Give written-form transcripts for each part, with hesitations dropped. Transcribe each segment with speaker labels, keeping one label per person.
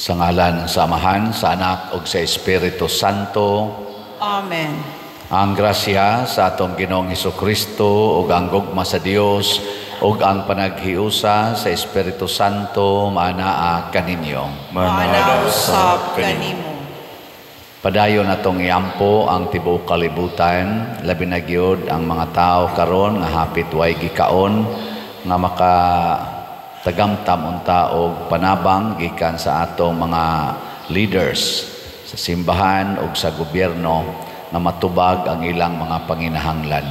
Speaker 1: Sa ngalan sa Amahan, sa Anak ug sa Espiritu Santo.
Speaker 2: Amen.
Speaker 1: Ang grasya sa atong Ginoong Hesukristo ug ang gugma sa Dios ug ang panaghiusa sa Espiritu Santo maanaa kaninyo.
Speaker 2: Maanaa usab kanimo.
Speaker 1: Padayon atong iampo ang tibuok kalibutan, labi na gyud ang mga tao karon nga hapit way gikaon nga maka tagamtam unta og panabang gikan sa atong mga leaders sa simbahan ug sa gobyerno nga matubag ang ilang mga panginahanglan.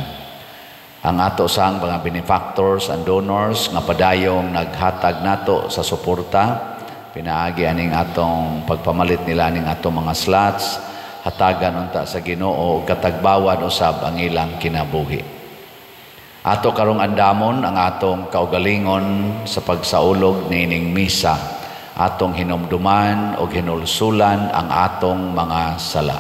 Speaker 1: Ang ato sang mga benefactors and donors nga padayong naghatag nato sa suporta, pinaagi aning atong pagpamalit nila aning atong mga slots, hatagan unta sa Ginoo ug katagbawan usab ang ilang kinabuhi. Ato karong andamon ang atong kaugalingon sa pagsaulog niining misa, atong hinumduman og hinulsulan ang atong mga sala.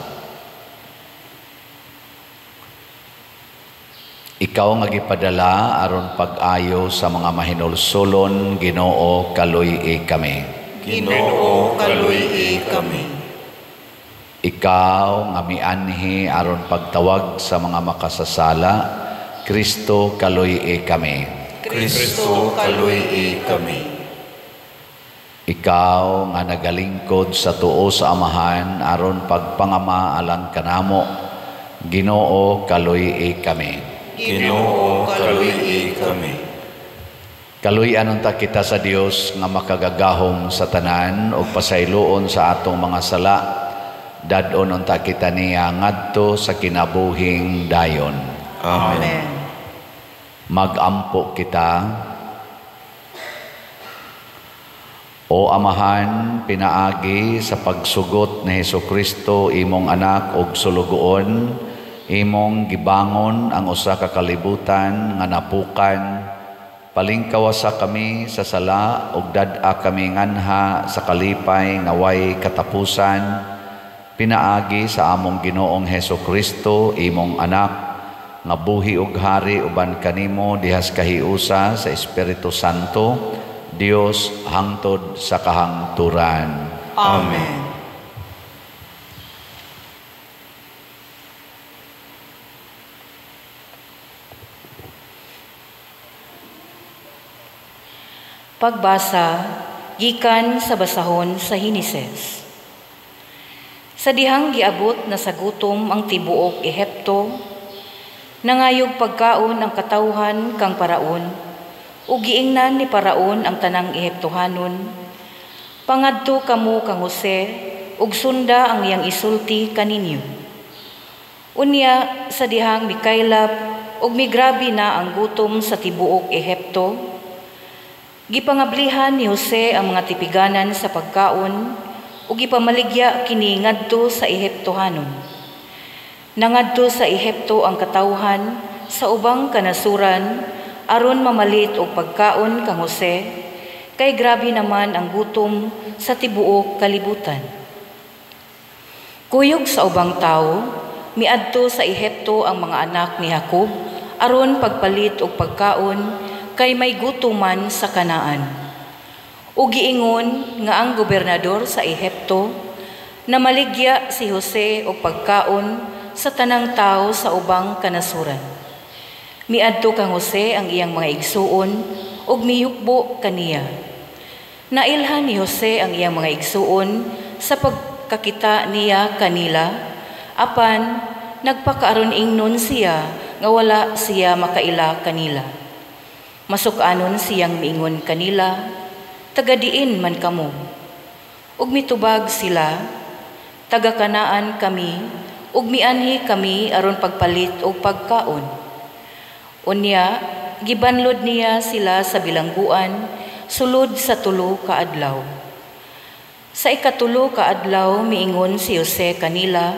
Speaker 1: Ikaw nga gipadala aron pag-ayo sa mga mahinulsulon, Ginoo, kaluy-i kami.
Speaker 2: Ginoo, kaluy-i kami.
Speaker 1: Ikaw nga mianhi aron pagtawag sa mga makasasala, Kristo, kaluy-i kami.
Speaker 2: Kristo, kaluy-i kami.
Speaker 1: Ikaw nga nagalingkod sa tuo sa Amahan aron pagpangama alang kanamo, Ginoo, kaluy-i kami.
Speaker 2: Ginoo, kaluy-i kami.
Speaker 1: Kaluy-an unta kita sa Dios nga makagagahom sa tanan ug pasayloon sa atong mga sala, dad-on unta kita niya ngadto sa kinabuhing dayon.
Speaker 2: Amen.
Speaker 1: Magampo kita. O Amahan, pinaagi sa pagsugot ni Hesukristo imong anak og sulugoon, imong gibangon ang usa ka kalibutan nga napukan, palingkawasa kami sa sala ug dad-a kami nganha sa kalipay nga way katapusan, pinaagi sa among Ginoong Hesukristo imong anak nga buhi ug hari uban kanimo dihas kahiusa sa Espiritu Santo, Dios hangtod sa kahangturan.
Speaker 2: Amen.
Speaker 3: Pagbasa gikan sa basahon sa Henesis. Sa dihang giabot na sa gutom ang tibuok Ehipto, nangayog pagkaon ang katawhan kang Paraon, ug giingnan ni Paraon ang tanang Ehiptohanon, pangadto kamo kang Jose ug sunda ang iyang isulti kaninyo. Unya sa dihang mikaylap ug migrabe na ang gutom sa tibuok Ehipto, gipangablihan ni Jose ang mga tipiganan sa pagkaon ug gipamaligya kini ngadto sa Ehiptohanon. Nangadto sa Ehipto ang katawhan sa ubang kanasuran aron mamalit og pagkaon kang Jose, kay grabe naman ang gutom sa tibuok kalibutan. Kuyog sa ubang tawo, miadto sa Ehipto ang mga anak ni Jacob aron pagpalit og pagkaon kay may gutoman sa Kanaan. Ug giingon nga ang gobernador sa Ehipto namaligya si Jose og pagkaon sa tanang tao sa ubang kanasuran. Miadto kang Jose ang iyang mga igsuon ug miyukbo kaniya. Nailhan ni Jose ang iyang mga igsuon sa pagkakita niya kanila, apan nagpakaaron ingnon siya nga wala siya makaila kanila. Masuk-anon siyang miingon kanila, taga-diin man kamo. Ug mitubag sila, taga-Kanaan kami, ug mianhi kami aron pagpalit og pagkaon. Unya, gibanlod niya sila sa bilangguan sulod sa 3 ka adlaw. Sa 3 ka adlaw miingon si Jose kanila,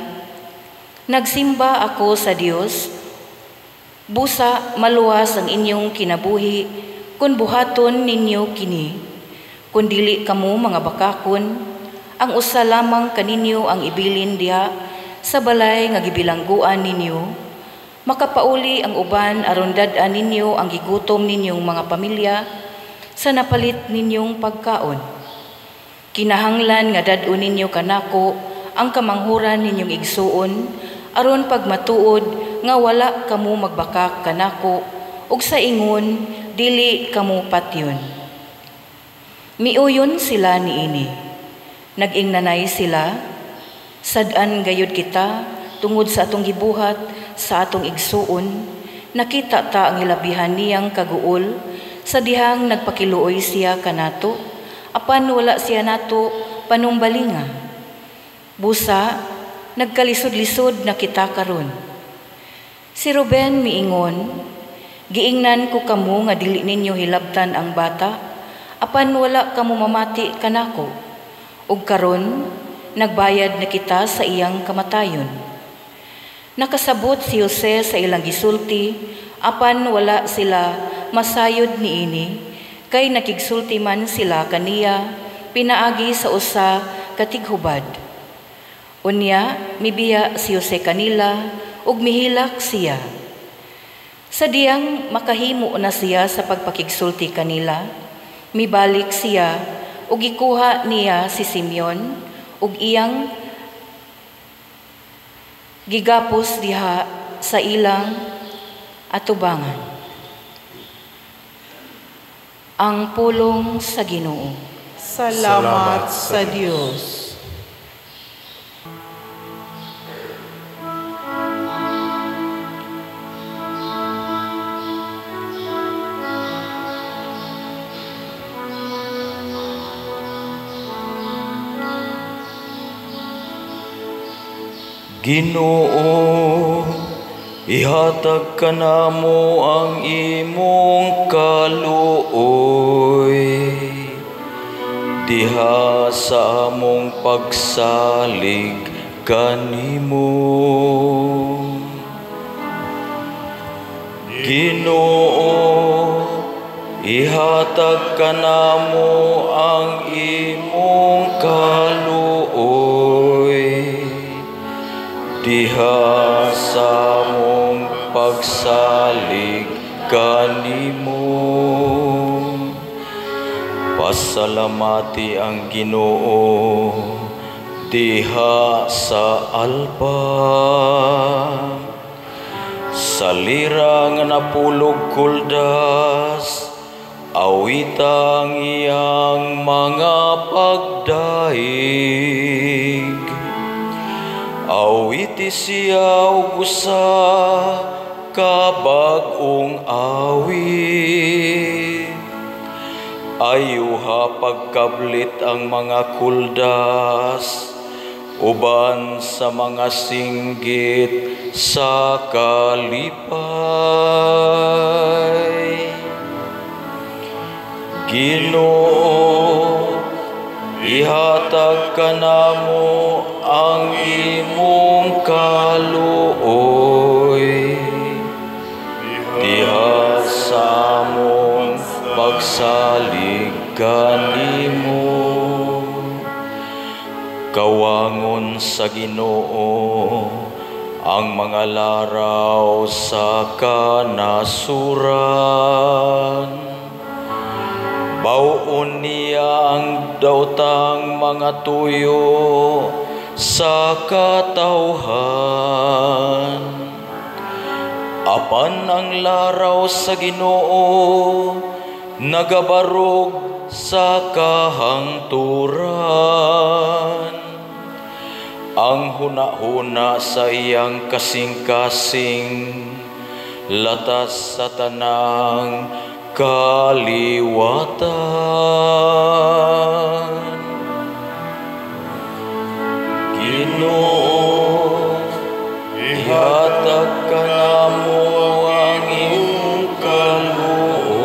Speaker 3: nagsimba ako sa Dios, busa maluwas ang inyong kinabuhi kun buhaton ninyo kini. Kun dili kamo mga bakakon, ang usa lamang kaninyo ang ibilin diha sa balay nga gibilangguan ninyo, makapauli ang uban aron dad-an ninyo ang gigutom ninyong mga pamilya sa napalit ninyong pagkaon. Kinahanglan nga dad-on ninyo kanako ang kamanghuran ninyong igsuon aron pagmatuod nga wala kamo magbakak kanako ug sa ingon dili kamo patyon. Miuyon sila niini. Nag-ingnanay sila, sad-an gayud kita tungod sa atong gibuhat sa atong igsuon, nakita ta ang hilabihan niyang kaguol sa dihang nagpakiluoy siya kanato, apan wala siya nato panumbalinga. Busa, nagkalisod-lisod na kita karon. Si Ruben miingon, giingnan ko kamo nga dili ninyo hilabtan ang bata, apan wala kamo mamati kanako. Ug karon nagbayad na kita sa iyang kamatayon. Nakasabot si Jose sa ilang gisulti, apan wala sila masayod niini, kay nakigsulti man sila kaniya pinaagi sa usa ka tighubad. Unya mibiya si Jose kanila ug mihilak siya. Sa diyang makahimo na siya sa pagpakigsulti kanila, mibalik siya ug gikuha niya si Simeon ug iyang gigapos diha sa ilang atubangan. Ang pulong sa Ginoo.
Speaker 2: Salamat sa Dios.
Speaker 4: Ginoo, ihatag kanamo ang imong kaluoy diha sa among pagsalig kanimo. Ginoo, ihatag kanamo ang imong kaluoy diha sa among pagsalig kanimo. Pasalamati ang Ginoo diha sa alpa. Sa lira nga napulog kuldas, awitang iyang mga pagdaig. Awiti siya og usa ka bag-ong awit. Ayuha pagkablit ang mga kuldas uban sa mga singgit sa kalipay. Ginoo, ihatag kanamo ang imong kaluoy diha sa among pagsalig kanimo. Kawangon sa Ginoo ang mga laraw sa kanasuran. Bawon niya ang daotang mga tuyo sa katawhan. Apan ang laraw sa Ginoo nagabarog sa kahangturan. Ang hunahuna sa iyang kasing-kasing latas sa tanang kaliwatan. Ginoo, ihatag kanamo ang imong kaluoy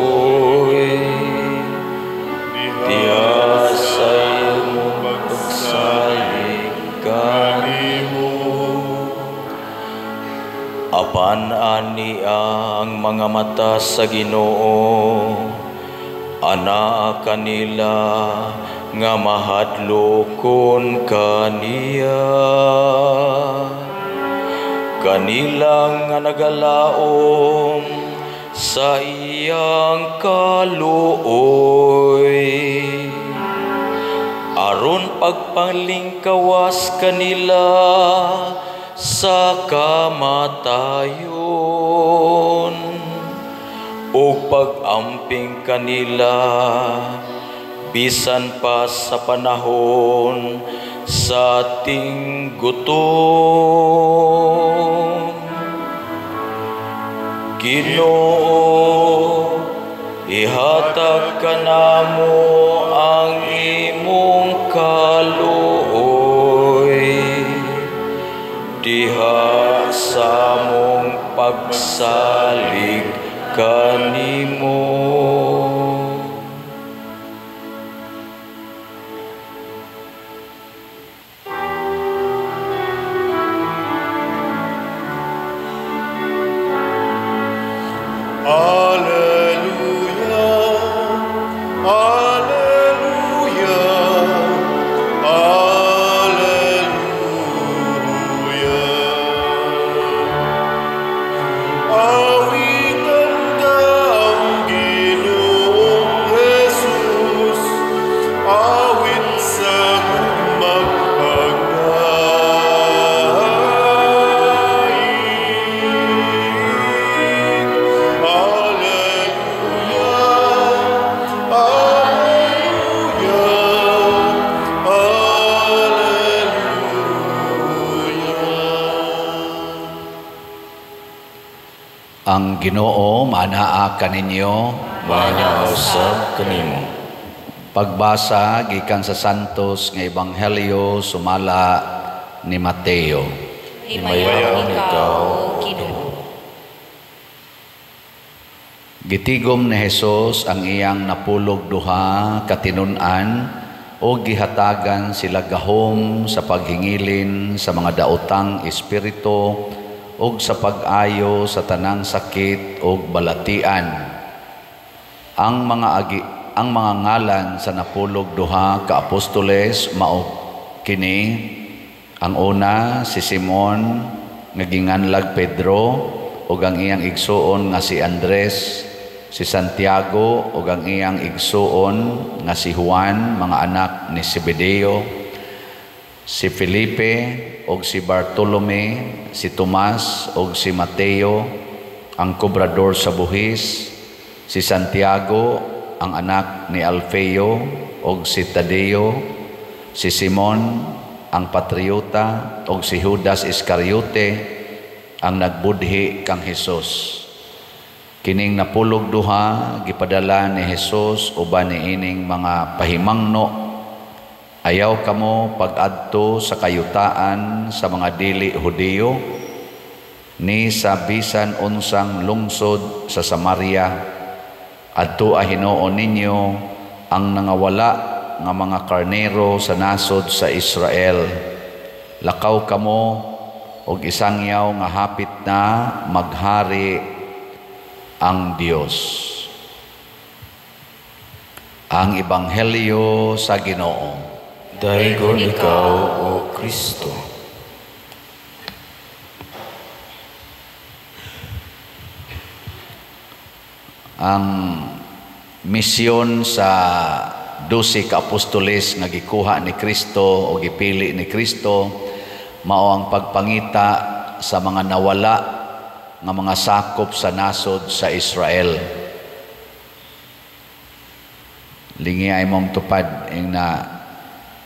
Speaker 4: diha sa imong pagsalig kanimo. Apan ani ang mga mata sa Ginoo, anaa kanila nga mahadlokon kaniya. Kanilang nga nagalaom sa iyang kaluoy. Aron pagpalingkawas kanila sa kamatayon ug pag-amping kanila bisan pa sa panahon sa tinggutom. Ginoo, ihatag kanamo ang imong kaluoy diha sa among pagsalig kanimo.
Speaker 5: Alleluia, alleluia, alleluia. Awitan ka ang Ginoong Jesus, awit sa gugmag pagdaig. Alleluia, alleluia, alleluia.
Speaker 1: Ang Ginoo manaa kaninyo,
Speaker 4: Maanaa usab kanimo.
Speaker 1: Pagbasa gikan sa Santos nga Ebanghelyo sumala ni Mateo.
Speaker 3: Himayaon ikaw, Ginoo.
Speaker 1: Gitigom ni Jesus ang iyang napulog duha ka tinun-an o gihatagan sila gahom sa paghingilin sa mga daotang espiritu ug sa pag-ayo sa tanang sakit ug balatian. Ang mga ngalan sa napulog duha ka apostoles mao kini: ang una si Simon nga ginganlag Pedro ug ang iyang igsuon nga si Andres, si Santiago ug ang iyang igsuon nga si Juan, mga anak ni Zebedeo, si Felipe ug si Bartolome, si Tomas ug si Mateo, ang kobrador sa buhis, si Santiago ang anak ni Alfeo ug si Tadeo, si Simon ang patriota ug si Judas Iscariote ang nagbudhi kang Hesus. Kining napulog duha gipadala ni Hesus uban niining mga pahimangno: ayaw kamo pag-adto sa kayutaan sa mga dili Hudiyo, ni sa bisan unsang lungsod sa Samaria. Adto hinuon ninyo ang nangawala nga mga karnero sa nasod sa Israel. Lakaw kamo og isangyaw nga hapit na maghari ang Dios. Ang Ebanghelyo sa Ginoo.
Speaker 4: Daygon ikaw, O Kristo.
Speaker 1: Ang misyon sa 12 ka apostoles nga gikuha ni Kristo o gipili ni Kristo mao ang pagpangita sa mga nawala nga mga sakop sa nasod sa Israel. Lingi ay mong tupad ing na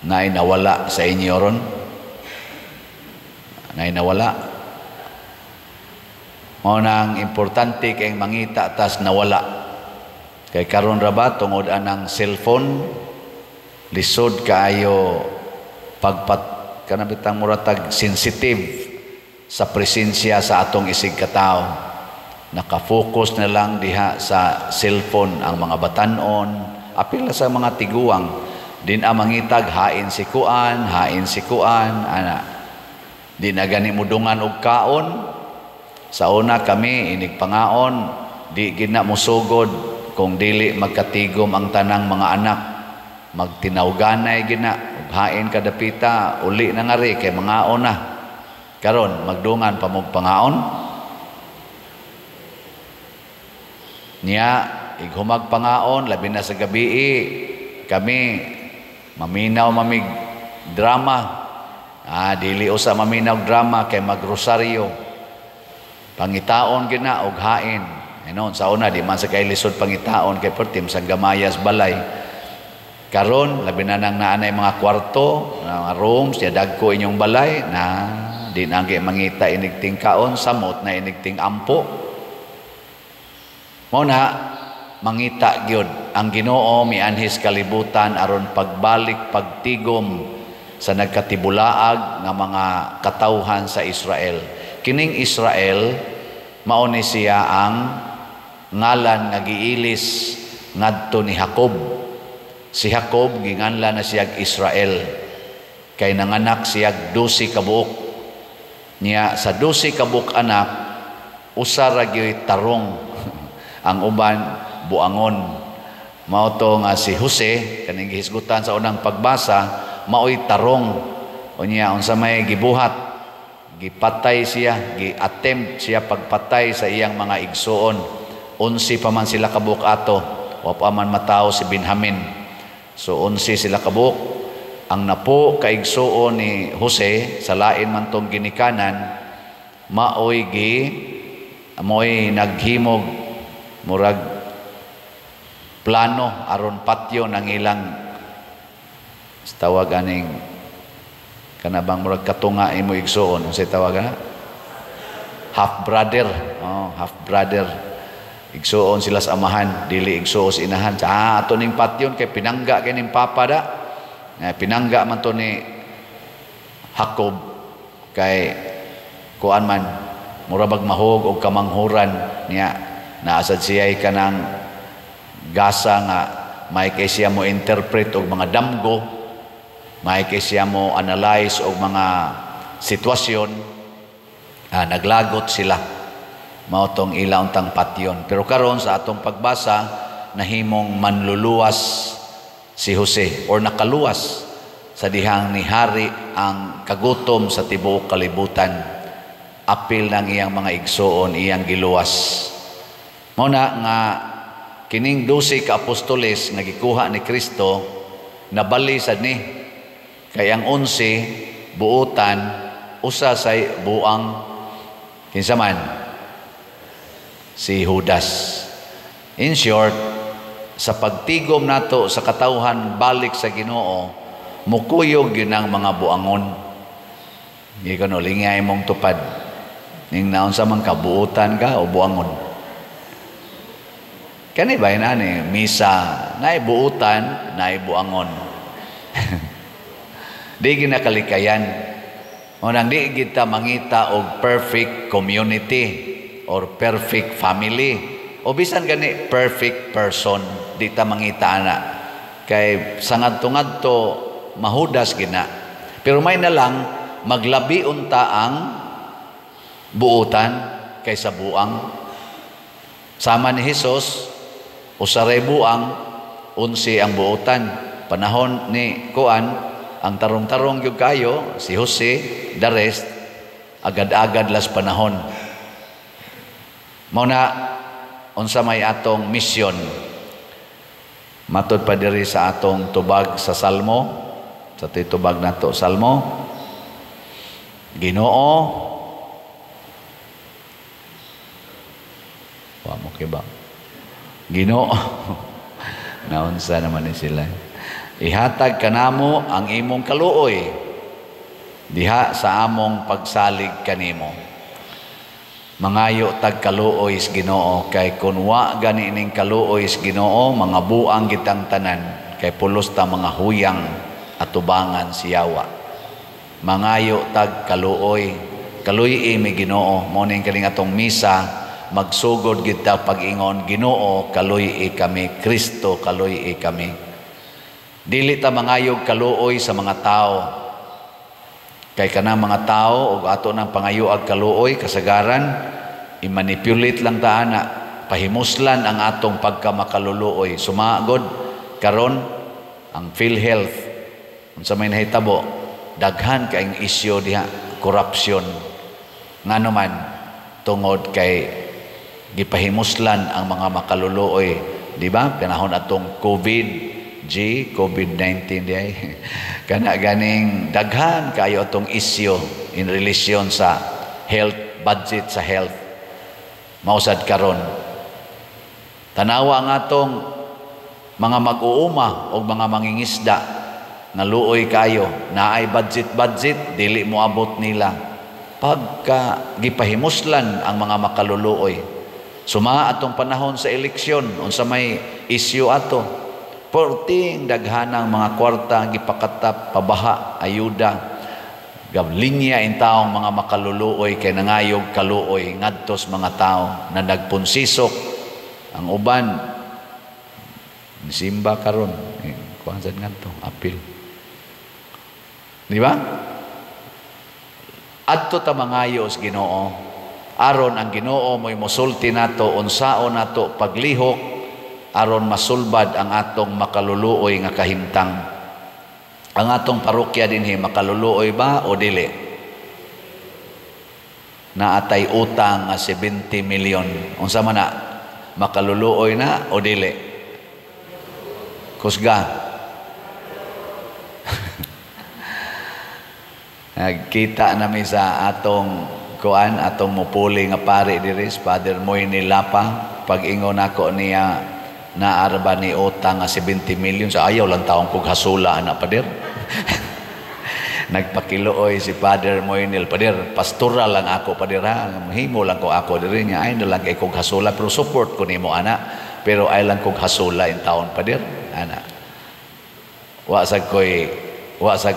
Speaker 1: nainawala sa inyo ron. Nainawala. Mao nang importante kay mangita tas nawala. Kay karon ra ba tungod anang cellphone, lisod kaayo pagpat kanabitang muratag sensitive sa presensya sa atong isig katawo. Naka-focus na lang diha sa cellphone ang mga batan-on, apil na sa mga tiguang. Din ang mangitag hain si kuan, ana. Di na gani mudungan og kaon. Sa una kami inig pangaon, di gid na musugod kung dili magkatigom ang tanang mga anak. Magtinawganay gid na, ug hain kadapita, uli na ngari kay mangaon na. Karon magdungan pa mog pangaon. Niya ighumag pangaon labi na sa gabii kami Maminaw mamig drama. Dili usa maminaw drama kay magrosaryo. Pangitaon gyud na og hain. Inon sa una di man sa kay lisod pangitaon kay pertim sa gamayas balay. Karon labi na nang naanay mga kwarto, mga rooms, ya dagko inyong balay na di na mangita inig tingkaon, samot na inig ting ampo. Mao na mangita gyud ang Ginoo mianhis kalibutan aron pagbalik pagtigom sa nagkatibulaag nga mga katawhan sa Israel. Kining Israel mao ni siya ang ngalan nga giilis ngadto ni Jacob. Si Jacob ginganlan na siyag Israel kay nanganak siyag 12 ka buok. Niya sa 12 ka buok anak, usa ra gyud tarong, ang uban buangon. Mao to nga si Jose kaning gihisgutan sa unang pagbasa maoy tarong. Unya unsa may gibuhat, gipatay siya, gi-attempt siya pagpatay sa iyang mga igsuon. 11 pa man sila kabuok ato, wa pa man matawo si Benjamin. So 11 sila kabuok. Ang napo kaigsuon ni Jose sa lain man tong ginikanan maoy gi moy naghimog murag plano aron patyo ng ilang tawag aning kanabang murag katunga imo igsuon, unsay tawag ana, half brother. Oh, half brother, igsuon sila sa amahan, dili igsuon sa inahan. Ato ning patyon kay pinangga kay ning papa da. Pinangga man to ni Jacob kay kuan man mura bag mahog og kamanghuran niya. Naasad siya kanang gasa nga may kay siya mo interpret og mga damgo, may kay siya mo analyze og mga sitwasyon. Naglagot sila. Mao tong ila untang patyon. Pero karon sa atong pagbasa nahimong manluluwas si Jose or nakaluwas sa dihang nihari ang kagutom sa tibuok kalibutan. Apil ng iyang mga igsuon iyang giluwas. Mao na nga kining 12 ka apostoles nga gikuha ni Kristo nabali sad ni kay ang 11 buotan, usa say buang. Kinsa man? Si Judas. In short, sa pagtigom nato sa katawhan balik sa Ginoo, mukuyog yun ang mga buangon. Hindi ko no, lingay mong tupad. Ning naon sa man kabuotan ka o buangon. Kani ba yun ani? Misa, naibuotan, naibuangon. Di ginakalikayan. Unang di kita mangita og perfect community or perfect family o bisan gani perfect person, di ta mangita ana kay sa ngadto-ngadto mahudas gina. Pero may na lang maglabi unta ang buotan kaysa buang. Sama ni Hesus, usaray buang, 11 ang buotan. Panahon ni kuan ang tarong-tarong gyud kayo si Jose, the rest agad-agad las panahon. Mao na unsa may atong misyon matud pa diri sa atong tubag sa Salmo, sa tubag nato Salmo. Ginoo, wa mo kay ba? Ginoo, naunsa naman ni sila. Ihatag kanamo ang imong kaluoy diha sa among pagsalig kanimo. Mangayo tag kaluoy sa Ginoo kay kun wa gani ning kaluoy sa Ginoo mga buang gitang tanan kay pulos ta mga huyang atubangan siyawa. Mangayo tag kaluoy, kaluy mi Ginoo. Mo ning kaning atong misa magsugod kita pag-ingon, Ginoo kaluy kami, Kristo kaluy kami. Dili ta mangayog kaluoy sa mga tao kay kanang mga tao og ato nang pangayoag kaluoy kasagaran i-manipulate lang ta ana, pahimuslan ang atong pagkamakaluluoy. Sumagod karon ang PhilHealth, unsa may nahitabo, daghan kaayong isyu diha, corruption. Ngano man tungod kay gipahimuslan ang mga makaluluoy, di ba? Panahon atong COVID, G, COVID-19 di ay. Kana ganing daghan kayo atong isyu in relation sa health, budget sa health. Mausad karon. Tanawa nga atong mga mag-uuma o mga mangingisda nga luoy kayo, naay budget-budget, dili mo abot nila. Pagka gipahimuslan ang mga makaluluoy. Suma atong panahon sa eleksyon, unsa may issue ato, porting daghanang mga kwarta gipakatap, pabaha, ayuda, linya in taong mga makaluluoy kay nangayog kaluoy ngadtos mga tao na nagpunsisok ang uban simba karon kuan sad ngadto apil, di ba? Adto ta mangayo sa Ginoo aron ang Ginoo mo'y mosulti nato unsaon nato paglihok aron masulbad ang atong makaluluoy nga kahimtang. Ang atong parokya dinhi makaluluoy ba o dili? Naatay utang nga 70 milyon. Unsa man na? Makaluluoy na o dili? Kusga. Nagkita nami sa atong kuan, atong mupuli nga pare diri, Father Moy Lapa. Pag-ingon ako niya naarba ni utang nga 70 milyon, sa ayaw lang taong kog hasula ana pader. Nagpakiluoy si Father Moynil, pader pastoral lang ako pader ha, himo lang ko ako diri niya, ay na lang kay kog hasula pero support ko nimo ana, pero ay lang kog hasula in taon pader ana. Wa sad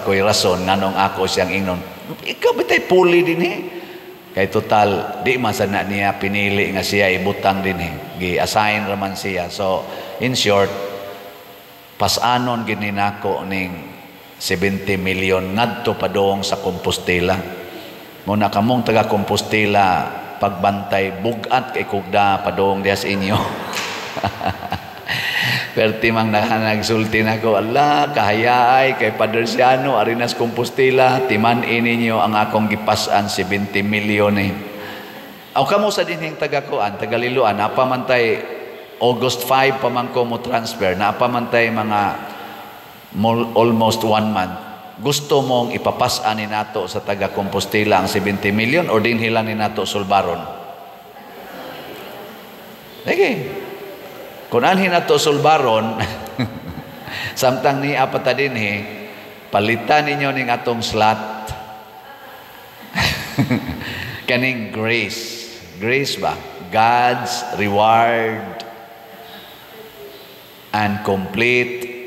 Speaker 1: koy rason nganong ako siyang ingnon, ikaw bitay puli dinhi. Kay total, di man sad na niya pinili nga siya ibutang dinhi. Gi-assign raman siya. So, in short, pasanon gid ni nako ning 70 milyon ngadto padung sa Compostela. Muna kamong taga Compostela, pagbantay bugat kay kugda padung diha sa inyo. Perti mang nagsulti nako, ala kahayaay kay Padre Siano Arenas Compostela, timan-in ninyo ang akong gipas-an 70 milyon eh. Aw kamo sa dinhing taga-kuan, taga-Liloan, napa man tay August 5 pa man ko mo transfer, napa man tay mga almost 1 month. Gusto mong ipapas-an ni nato sa taga Compostela ang 70 milyon o dinhi lang ni nato sulbaron? Sige. Kung anhin nato sulbaron, samtang ni apata dinhi, palitan ninyo ning atong slot. Kaning grace. Grace ba? God's reward and complete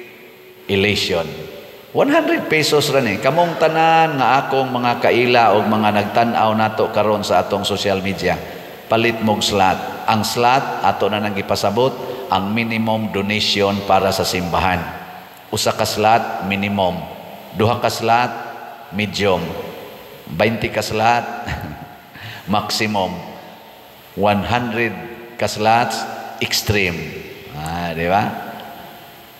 Speaker 1: elation. 100 pesos ra ni. Kamong tanan nga akong mga kaila o mga nagtan-aw nato karon sa atong social media, palit mog slot. Ang slot ato na nang gipasabot ang minimum donation para sa simbahan. Usa ka slot minimum, duha ka slot medium, 20 ka slot maximum, 100 ka slots extreme. Ah, di ba?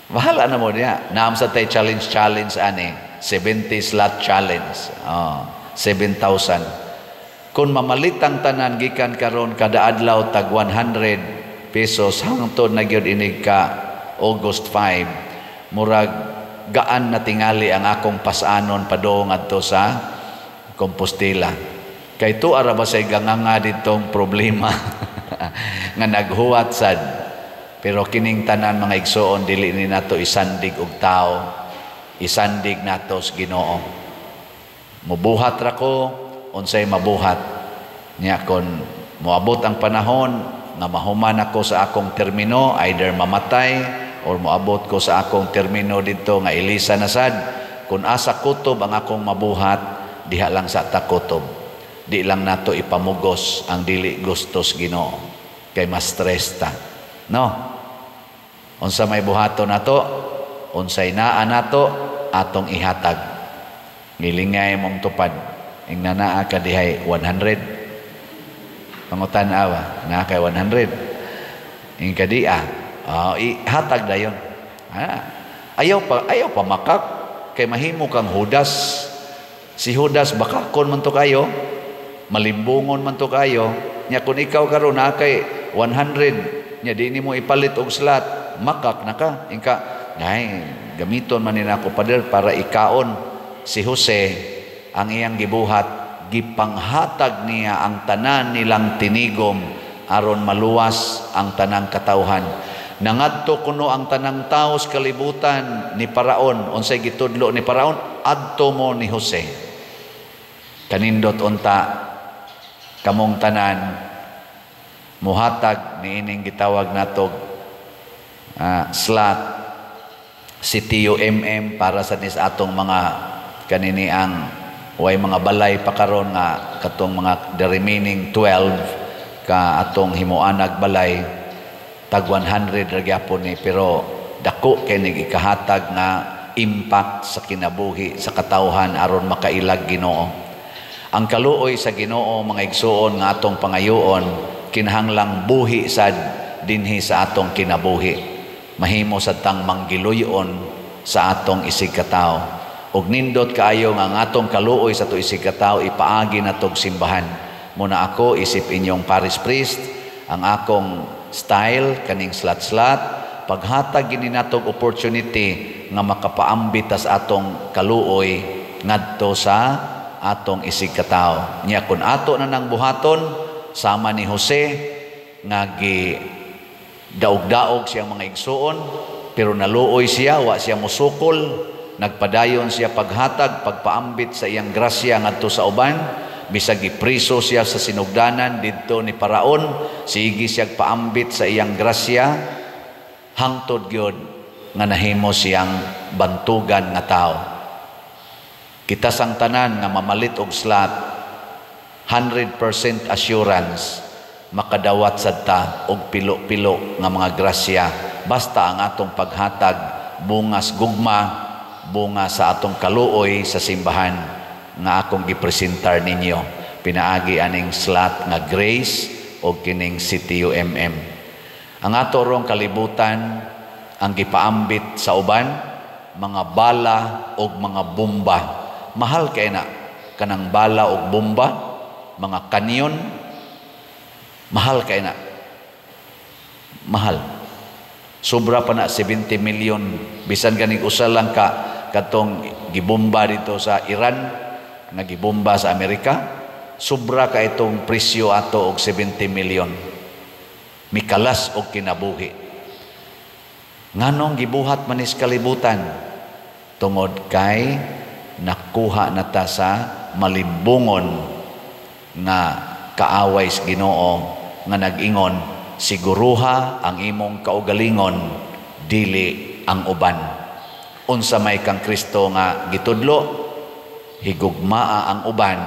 Speaker 1: Bahala na mo niya. Naam sa tay challenge ani, 70 slot challenge. Oh, 7,000. Kung mamalitang tanan gikan karon kada adlaw tag 100 pesos hangtod na gyud inig ka August 5, murag gaan na tingali ang akong pasanon padung adto sa Compostela. Kay tuara ba say ganganga ditong problema nga naghuwat sad. Pero kining tanan mga igsoon, dili ni nato isandig og tao, isandig nato sa Ginoo. Mubuhat ra ko unsay mabuhat niya. Kon moabot ang panahon nga mahuman ako sa akong termino, either mamatay or moabot ko sa akong termino didto nga ilisa na sad, kun asa kutob ang akong mabuhat, diha lang sa takutob. Di lang nato ipamugos ang dili gustos Ginoo kay mas stress ta. No? Unsa may buhaton nato, unsay naa nato, atong ihatag. Ngilingay mong tupad. Ingna naa ka dihay 100. Pangutan-awa, naa kay 100. Ing kadia, ihatag dayon. Ah, ayaw pa makak kay mahimo kang Judas. Si Judas bakakon man to kayo, malimbungon man to kayo. Nya kun ikaw karon naa kay 100, nya di nimo ipalit og slot, makak na ka. Ingka Ay, gamiton man ni nako, Pader, para ikaon. Si Jose, ang iyang gibuhat, gipanghatag niya ang tanan nilang tinigom aron maluwas ang tanang katawhan. Nangadto kuno ang tanang tawo sa kalibutan ni Paraon. Unsay gitudlo ni Paraon? Adto mo ni Jose. Kanindot unta kamong tanan muhatag niining gitawag natog slot si TUMM para sa nis atong mga kanini ang way mga balay pa karon nga katong mga the remaining 12 ka atong himuanag balay, tag 100 ra gyapon ni, pero dako kay nig ikahatag nga impact sa kinabuhi sa katawhan aron makailag Ginoo. Ang kaluoy sa Ginoo, mga igsuon, nga atong pangayoon, kinahanglang buhi sad dinhi sa atong kinabuhi. Mahimo sad tang manggiluyon sa atong isig katawo. Ug nindot kaayo nga ang atong kaluoy sa ato isig katawo ipaagi natog simbahan. Muna ako isip inyong parish priest, ang akong style kaning slat-slat, paghatag gini natog opportunity nga makapaambit tas atong kaluoy ngadto sa atong isig katawo. Nya kun ato na nang buhaton sama ni Jose nga gi daog-daog siyang mga igsuon, pero naluoy siya, wa siya musukol, nagpadayon siya paghatag, pagpaambit sa iyang grasya ngadto sa uban. Bisag gipriso siya sa sinugdanan didto ni Paraon, sige siya paambit sa iyang grasya hangtod gyud nga nahimo siyang bantugan nga tawo. Kita sang tanan nga mamalit og slot, 100% assurance makadawat sad ta og pilo-pilo nga mga grasya basta ang atong paghatag bungas gugma, bunga sa atong kaluoy sa simbahan nga akong gipresentar ninyo pinaagi aning slot nga Grace o kining CTUMM. Ang ato rong kalibutan ang gipaambit sa uban, mga bala og mga bomba. Mahal kay na kanang bala og bomba, mga kanyon, mahal kay na. Mahal. Sobra pa na 70 million. Bisan ganing usa lang ka katong gibomba dito sa Iran, nga gibomba sa Amerika, sobra ka itong presyo ato og 70 million. Mikalas og kinabuhi. Nganong gibuhat manis kalibutan? Tungod kay nakuha na ta sa malimbungon nga kaaway sa Ginoo nga nag-ingon, siguruha ang imong kaugalingon, dili ang uban. Unsa may kang Kristo nga gitudlo, higugmaa ang uban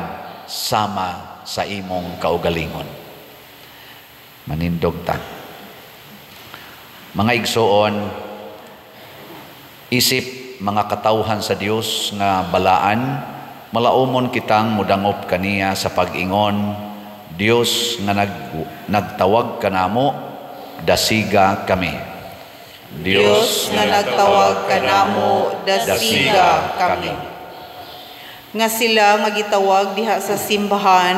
Speaker 1: sama sa imong kaugalingon. Manindog ta. Mga igsoon, isip mga katawhan sa Dios nga balaan, malaumon kitang mudangop kaniya sa pag-ingon, Dios nga nagtawag kanamo, dasiga kami.
Speaker 2: Dios nga nagtawag kanamo, dasiga kami. Nga sila nga gitawag diha sa simbahan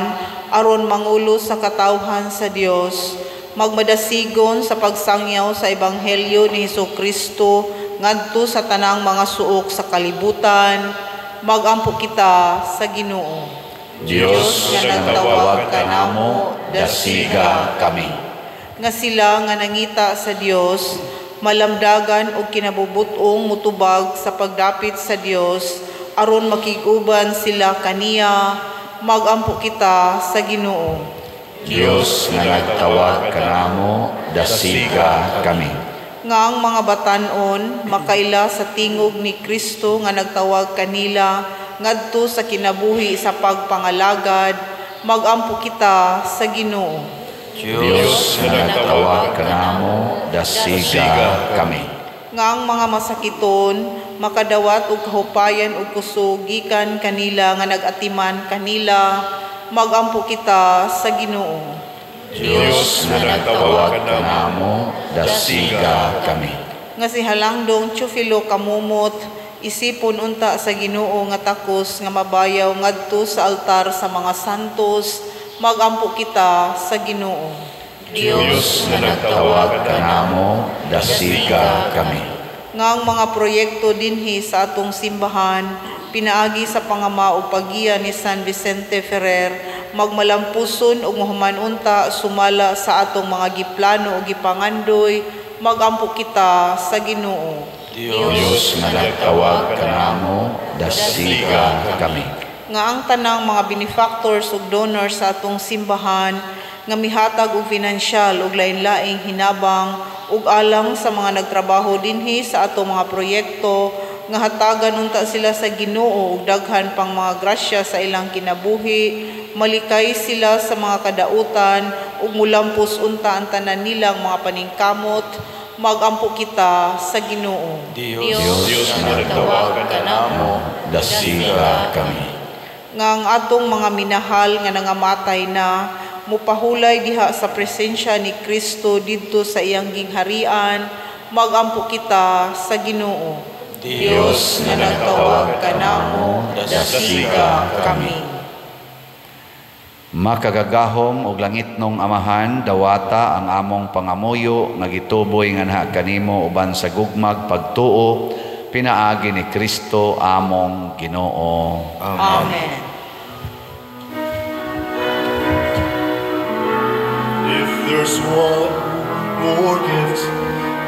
Speaker 2: aron mangulo sa katawhan sa Dios, magmadasigon sa pagsangyaw sa ebanghelyo ni Hesukristo ngadto sa tanang mga suok sa kalibutan, magampo kita sa Ginoo.
Speaker 1: Dios nga nagtawag kanamo, dasiga kami.
Speaker 2: Nga sila nga nangita sa Dios, malamdagan og kinabubut-ong mutubag sa pagdapit sa Dios aron makig-uban sila kaniya, magampo kita sa Ginoo.
Speaker 1: Dios nga nagtawag kanamo, dasiga kami.
Speaker 2: Nga ang mga batan-on makaila sa tingog ni Kristo nga nagtawag kanila ngadto sa kinabuhi sa pagpangalagad, magampo kita sa Ginoo.
Speaker 1: Dios nga nagtawag kanamo, dasiga kami.
Speaker 2: Nga ang mga masakiton makadawat og kahupayan og kusog gikan kanila nga nag-atiman kanila, magampo kita sa Ginoo.
Speaker 1: Dios nga nagtawag kanamo, dasiga kami.
Speaker 2: Nga si Halangdong Chufilo Kamumot, isipon unta sa Ginoo nga takos nga mabayaw ngadto sa altar sa mga santos, magampo kita sa Ginoo.
Speaker 1: Dios nga nagtawag kanamo, dasiga kami.
Speaker 2: Nga ang mga proyekto dinhi sa atong simbahan pinaagi sa pangama o paggiya ni San Vicente Ferrer magmalampuson ug mahuman unta sumala sa atong mga giplano o gipangandoy, magampo kita sa Ginoo.
Speaker 1: Dios nga nagtawag kanamo, dasiga kami.
Speaker 2: Nga ang tanang mga benefactors ug donors sa atong simbahan nga mihatag og pinansyal ug lain-laing hinabang ug alang sa mga nagtrabaho dinhi sa atong mga proyekto, nga hatagan unta sila sa Ginoo og daghan pang mga grasya sa ilang kinabuhi, malikay sila sa mga kadautan ug mulampos unta ang tanan nilang mga paningkamot, magampo kita sa Ginoo.
Speaker 4: Dios,
Speaker 5: Dios nga nagtawag kanamo,
Speaker 1: dasiga kami.
Speaker 2: Nga ang atong mga minahal nga nangamatay na mupahulay diha sa presensya ni Kristo didto sa iyang gingharian, magampo kita sa Ginoo.
Speaker 1: Dios nga nagtawag kanamo, dasiga kami. Makagagahom og langitnong Amahan, dawata ang among pangamuyo nga gituboy nganha kanimo uban sa gugmag pagtuo pinaagi ni Kristo among Ginoo.
Speaker 2: Amen.
Speaker 5: If there's one more gift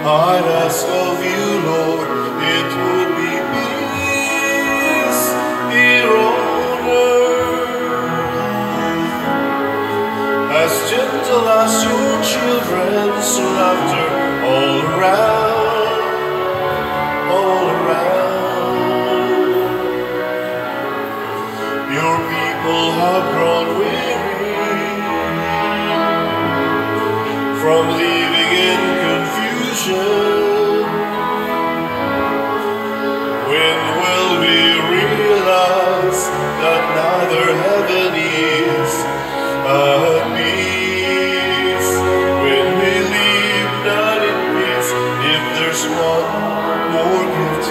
Speaker 5: I'd ask of you, Lord, it would be peace here on earth. As gentle as your children's laughter all around, all around. Your people have grown weary from living in confusion. When will we realize that neither heaven is at peace? When we live not in peace, if there's one more gift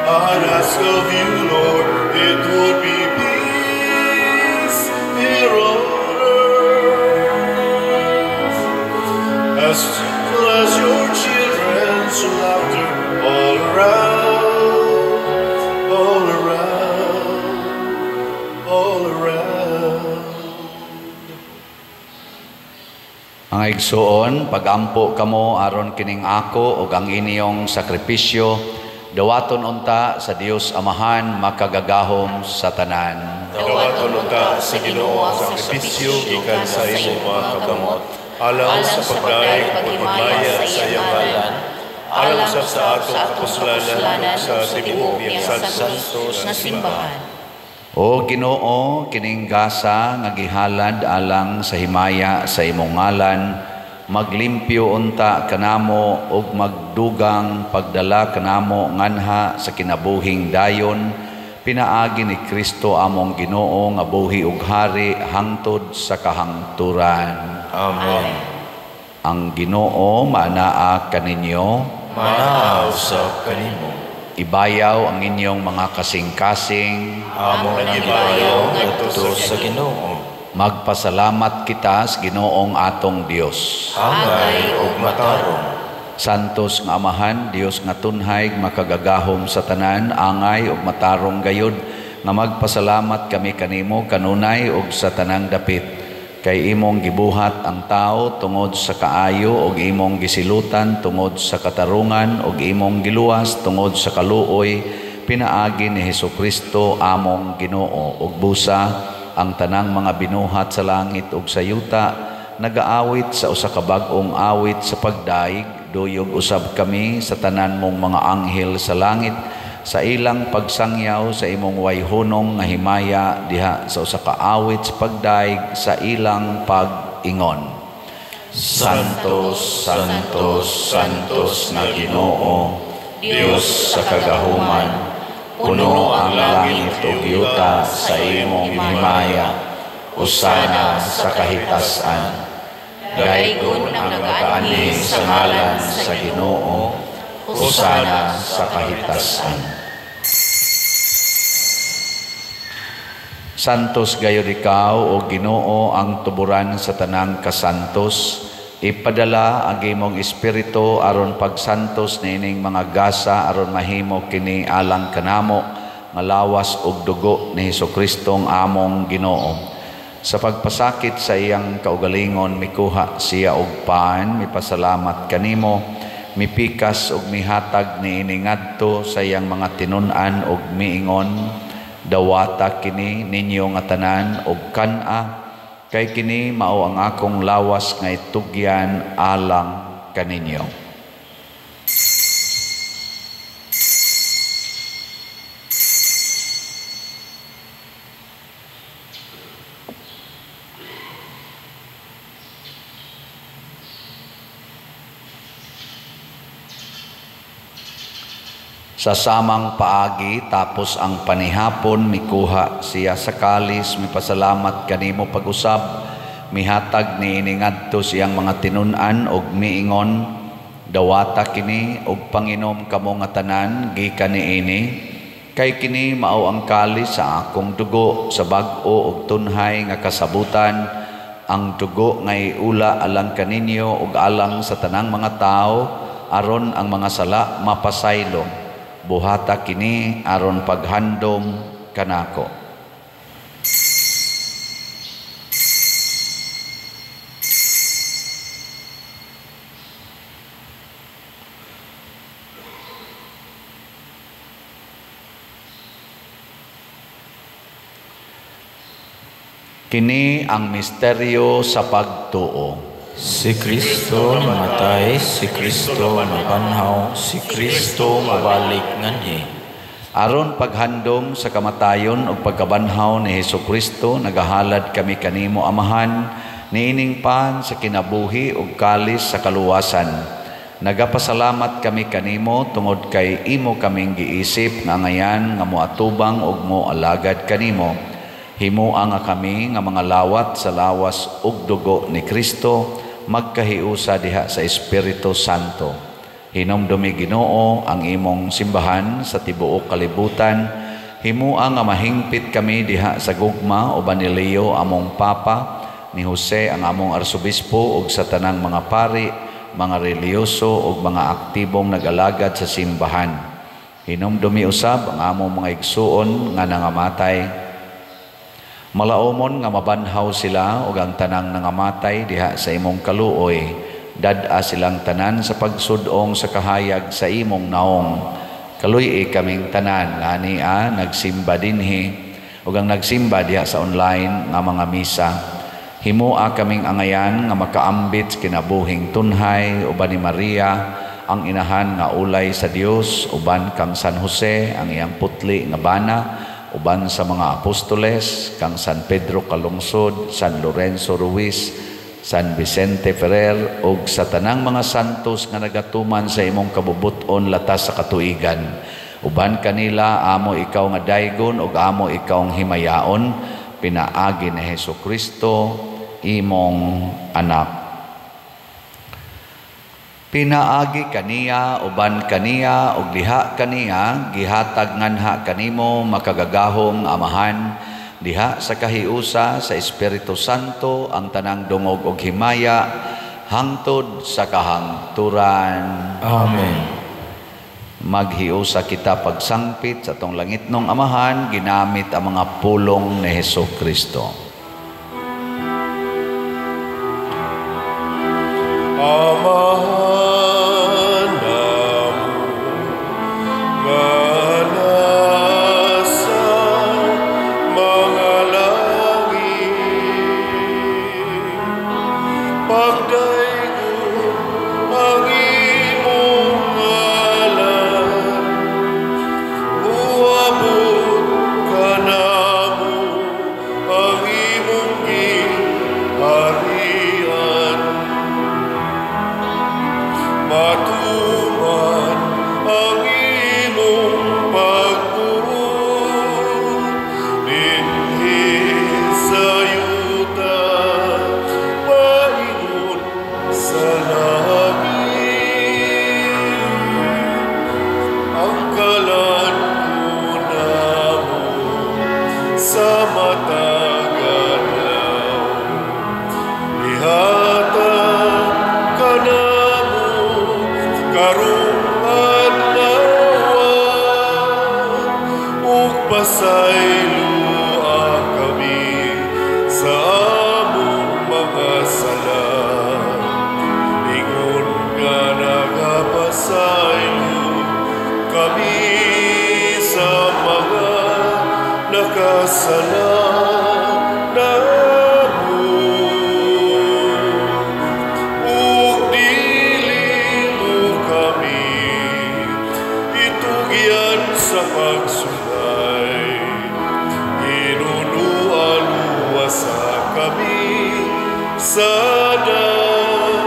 Speaker 5: I'd ask of you, Lord, it would be peace here on earth. As gentle as your children's laughter all around, all around, all around.
Speaker 1: Mga igsuon, pagampo kamo aron kining ako ug ang inyong sakripisyo dawaton unta sa Dios Amahan makagagahom sa tanan.
Speaker 5: Dawaton unta sa Ginoo ang sakripisyo gikan sa imong mga kamot, alang sa pagdaig ug paghimaya sa iyang ngalan, alang usab sa atong kapuslanan ug sa tibuok niyang santo
Speaker 3: nga simbahan.
Speaker 1: O Ginoo, kining gasa nga gihalad alang sa himaya sa imong ngalan, maglimpyo unta kanamo ug magdugang pagdala kanamo nganha sa kinabuhing dayon, pinaagi ni Kristo among Ginoo nga buhi ug hari hangtod sa kahangturan.
Speaker 4: Amen.
Speaker 1: Ang Ginoo maanaa kaninyo,
Speaker 4: Manaa usab kanimo.
Speaker 1: Ibayaw ang inyong mga kasing-kasing,
Speaker 4: Among ibayaw ngadto sa Ginoo.
Speaker 1: Magpasalamat kita sa Ginoong atong Dios.
Speaker 4: Angay ug matarong.
Speaker 1: Santos nga Amahan, Dios nga tunhay, makagagahom sa tanan, angay ug matarong gayud nga magpasalamat kami kanimo kanunay ug sa tanang dapit. Kay imong gibuhat ang tao tungod sa kaayo ug imong gisilutan tungod sa katarungan ug imong giluwas tungod sa kaluoy pinaagi ni Hesukristo among Ginoo. Ug busa ang tanang mga binuhat sa langit ug sa yuta nagaawit sa usa ka bag-ong awit sa pagdaig, duyog usab kami sa tanan mong mga anghel sa langit sa ilang pagsangyaw sa imong wayhunong nga himaya diha sa usa ka awit sa pagdaig sa ilang pag-ingon. Santos, Santos, Santos na Ginoo, Dios sa kagahuman, puno ang langit ug yuta sa imong himaya, usana sa kahitasan. Daygon ang nagaanhi sa ngalan sa Ginoo, usana sa kahitasan. Santos gayud ikaw o Ginoo ang tuburan sa tanang kasantos, Ipadala ang imong espiritu aron pagsantos niining mga gasa aron mahimo kini alang kanamo nga lawas ug dugo ni Hesukristo among Ginoo. Sa pagpasakit sa iyang kaugalingon mikuha siya og pan, mipasalamat kanimo, mipikas ug mihatag niini ngadto sa iyang mga tinun-an ug miingon, dawata kini ninyo nga tanan ug kan-a, kay kini mao ang akong lawas nga itugyan alang kaninyo. Sa samang paagi, tapos ang panihapon, mikuha siya sa kalis, mipasalamat kanimo pag-usab, mihatag niini ngadto siyang mga tinun-an og miingon, dawata kini og panginom kamo nga tanan gikan niini, kay kini mao ang kalis sa akong dugo sa bag-o og tunhay nga kasabutan, ang dugo nga iula alang kaninyo ug alang sa tanang mga tawo aron ang mga sala mapasaylo. Buhata kini aron paghandom kanako. Kini ang misteryo sa pagtuo.
Speaker 4: Si Kristo namatay, si Kristo nabanhaw, si Kristo mabalik nganhi.
Speaker 1: Aron paghandom sa kamatayon ug pagkabanhaw ni Hesukristo, nagahalad kami kanimo Amahan, niining pan sa kinabuhi ug kalis sa kaluwasan. Nagapasalamat kami kanimo tungod kay imo kaming giisip nga ngayan nga moatubang ug moalagad kanimo. Himoa nga kami nga mga lawat sa lawas ug dugo ni Kristo, magkahiusa diha sa Espiritu Santo. Hinumdumi Ginoo ang imong simbahan sa tibuok kalibutan. Himoa nga mahingpit kami diha sa gugma uban ni Leo among Papa, ni Jose ang among Arsobispo ug sa tanang mga pari, mga relihiyoso ug mga aktibong nag-alagad sa simbahan. Hinumdumi usab ang among mga igsuon nga nangamatay. Malaomon nga mabanhaw sila ug ang tanang nangamatay diha sa imong kaluoy. Dad-a silang tanan sa pagsudong sa kahayag sa imong naong. Kaluy-i kaming tanan nga ania nagsimba dinhi ug ang nagsimba diha sa online nga mga misa. Himoa kaming angayan nga makaambit sa kinabuhing tunhay uban ni Maria ang inahan nga ulay sa Dios, uban kang San Jose ang iyang putli nga bana, uban sa mga apostoles, kang San Pedro Calungsod, San Lorenzo Ruiz, San Vicente Ferrer, ug sa tanang mga santos nga nagatuman sa imong kabubut-on latas sa katuigan. Uban kanila amo ikaw nga daygon ug amo ikaw ang himayaon, pinaagi ni Hesukristo imong anak. Pinaagi kaniya, uban kaniya, ug diha kaniya, gihatag nganha kanimo makagagahom Amahan, diha sa kahiusa sa Espiritu Santo ang tanang dungog ug himaya hangtod sa kahangturan.
Speaker 4: Amen.
Speaker 1: Maghiusa kita pagsangpit sa atong langitnong Amahan ginamit ang mga pulong ni Hesukristo.
Speaker 5: Amahan namo nga nasa mga langit, pagdaygon ang imong ngalan, moabot kanamo ang imong gingharian. Matuman ang imong pagbuot dinhi sa yuta, maingon sala namo, ug dili mo kami itugyan sa pagsulay. Hinunuan luwasa kami sa dautan.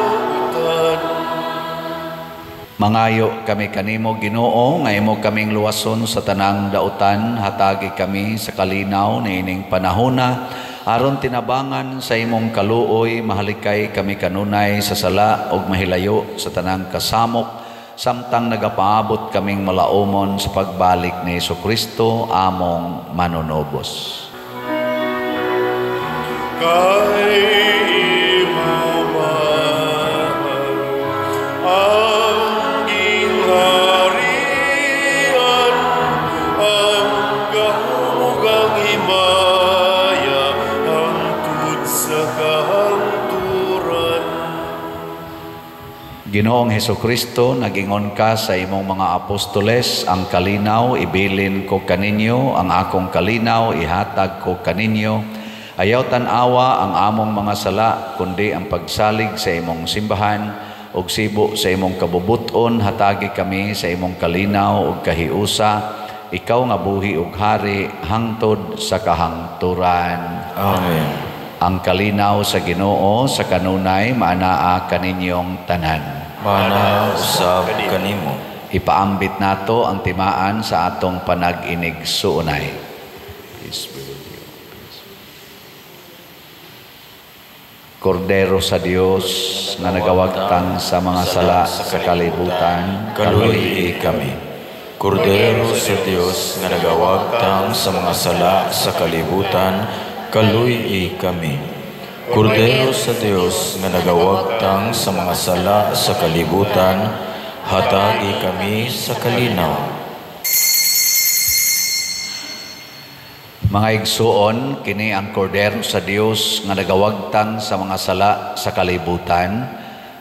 Speaker 1: Mangayo kami kanimo, Ginoo, nga imo kaming luwason sa tanang dautan, hatagi kami sa kalinaw niining panahona aron tinabangan sa imong kaluoy mahalikay kami kanunay sa sala ug mahilayo sa tanang kasamok samtang nagapaabot kaming malaumon sa pagbalik ni Hesukristo among manunubos.
Speaker 5: Kay imo man ang gingharian, ang gahom ug ang himaya, hangtod sa kahangturan.
Speaker 1: Ginoong Hesukristo, nagingon ka sa imong mga apostoles, ang kalinaw ibilin ko kaninyo, ang akong kalinaw ihatag ko kaninyo. Ayaw tan-awa ang among mga sala, kundi ang pagsalig sa imong simbahan ug sibo sa imong kabubuton, hatagi kami sa imong kalinaw ug kahiusa, ikaw nga buhi ug hari hangtod sa kahangturan.
Speaker 4: Amen.
Speaker 1: Ang kalinaw sa Ginoo sa kanunay maanaa kaninyong tanan.
Speaker 4: Maanaa usab kanimo.
Speaker 1: Ipaambit nato ang timaan sa atong panag-inig-suunay. Peace be with you. Peace. Kordero sa Dios nga nagawagtang sa mga sala sa kalibutan,
Speaker 4: kaluy-i kami. Kordero sa Dios nga nagawagtang sa mga sala sa kalibutan, kaluy-i kami. Kordero sa Dios nga nagawagtang sa mga sala sa kalibutan, hatagi kami sa kalinaw.
Speaker 1: Mga igsuon, kini ang Kordero sa Dios nga nagawagtang sa mga sala sa kalibutan.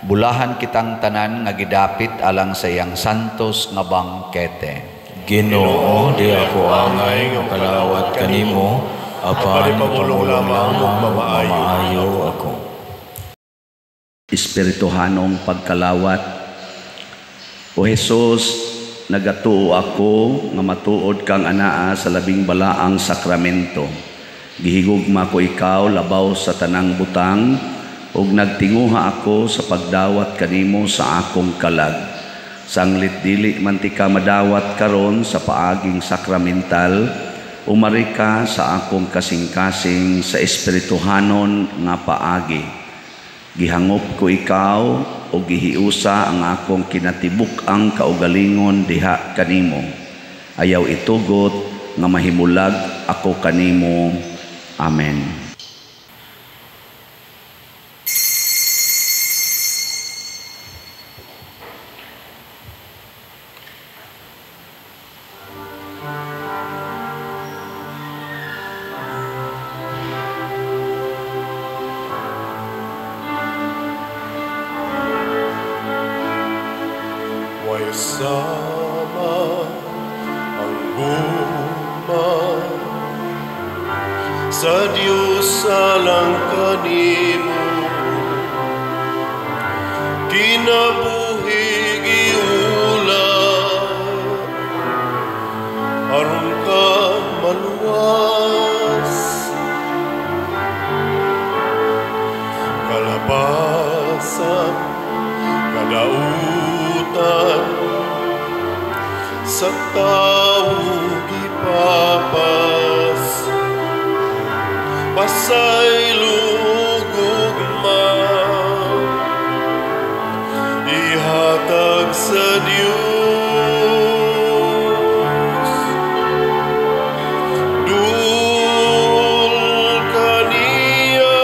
Speaker 1: Bulahan kitang tanan nga gidapit alang sa iyang santos nga bangkete.
Speaker 4: Ginoo, di ako angay nga kalawat kanimo, apan pamulong lamang mamaayo ako.
Speaker 1: Espirituhanong pagkalawat. O Jesus, nagatuo ako nga matuod kang anaa sa labing balaang sakramento. Gihigugma ko ikaw labaw sa tanang butang, ug nagtinguha ako sa pagdawat kanimo sa akong kalag. Sanglit dili man ti ka madawat karon sa paaging sakramental, umari ka sa akong kasing-kasing sa espirituhanon nga paagi. Gihangop ko ikaw o gihiusa ang akong kinatibuk-ang kaugalingon diha kanimo. Ayaw itugot nga mahimulag ako kanimo. Amen.
Speaker 5: Sama ang gugma sa Diyos alang kanimo, kinabuhi giula aron ka maluwas. Kalabasan, kadautan sa tao gipapas, pasaylo gugma ihatag sa Dios. Dul kaniya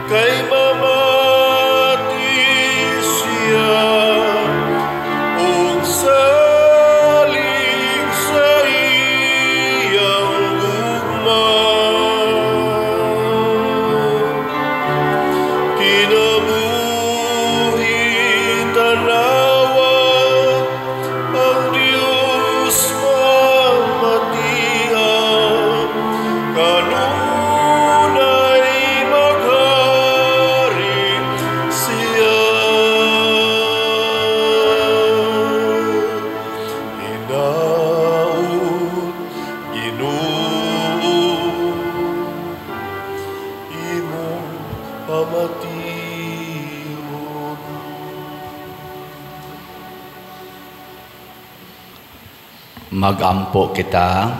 Speaker 5: kay mamati siya ug salig sa iyang gugma. pamation.
Speaker 1: Magampo kita.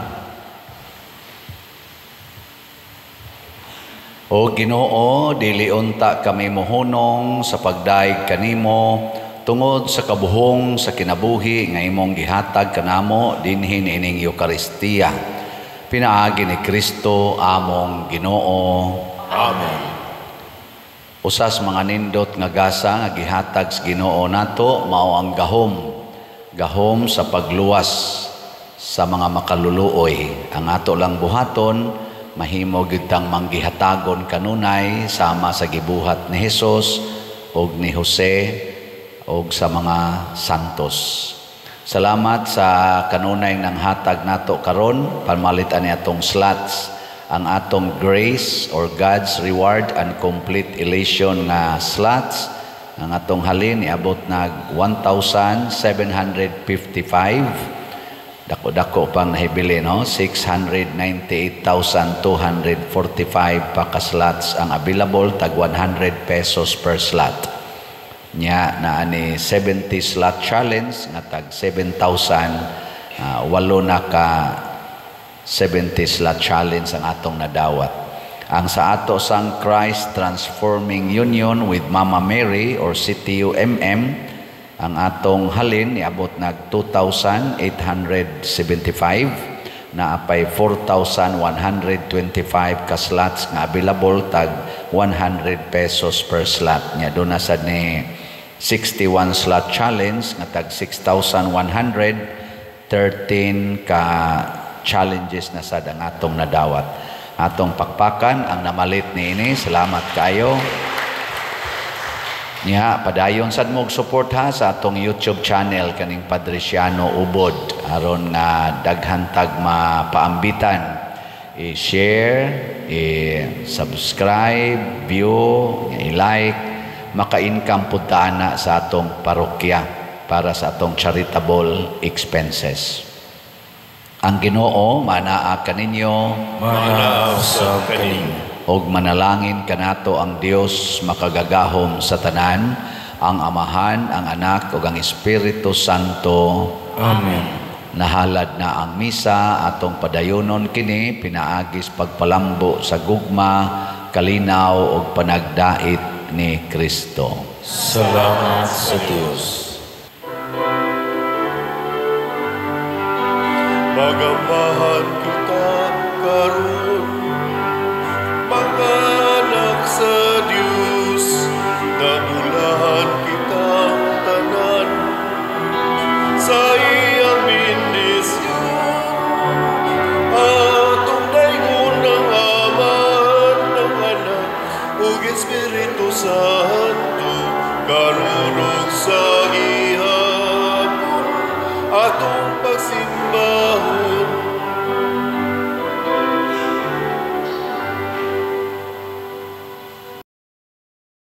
Speaker 1: O Ginoo, dili unta kami mohunong sa pagdaig kanimo tungod sa kabuhong sa kinabuhi nga imong gihatag kanamo dinhi niining Eukaristiya. Pinaagi ni Kristo among Ginoo.
Speaker 4: Amen.
Speaker 1: Usas mga nindot nga gasa nga gihatag sa Ginoo nato mao ang gahom. Gahom sa pagluwas sa mga makaluluoy. Ang ato lang buhaton, mahimo gyud tang manggihatagon kanunay sama sa gibuhat ni Hesus og ni Jose og sa mga santos. Salamat sa kanunay ng hatag nato karon, pamalit ani atong slots, ang atong grace or God's reward and complete elation nga slots. Ang atong halin iabot nag 1,755. Dako-dako pang nahibili, no? 698,245 pa ka slots ang available, tag 100 pesos per slot. Nya na ani 70 slot challenge nga tag 7,000, walo na ka 70 slot challenge ang atong nadawat. Ang sa ato sang Christ Transforming Union with Mama Mary or CTUMM, ang atong halin niabot nag 2,875, na apay 4,125 ka slots nga available, tag 100 pesos per slot. Nya doon na sad ni 61 slot challenge nga tag 6,113 ka challenges na sad ang atong nadawat. Atong pakpakan ang namalit niini. Salamat kayo. Niya, padayon sad mo support ha sa atong YouTube channel kaning Padre Siano Ubod aron nga daghan tag mapaambitan. I-share, i-subscribe, view, i-like, maka-income pud ta ana sa atong parokya para sa atong charitable expenses. Ang Ginoo manaa kaninyo,
Speaker 4: manaa usab kaninyo.
Speaker 1: Og manalangin kanato ang Dios makagagahom sa tanan, ang Amahan, ang Anak ug ang Espiritu Santo.
Speaker 4: Amen.
Speaker 1: Nahalad na ang misa, atong padayonon kini pinaagis pagpalambo sa gugma, kalinaw ug panagdait ni Kristo.
Speaker 4: Salamat sa Dios.
Speaker 5: Magamahan kita karon, mga anak sa Dios, nabulahan kitang tanan sa iyang bendisyon. Atong daygon ng Amahan, ng Anak ug Espiritu Santo, karon ug sa gihapon. Atong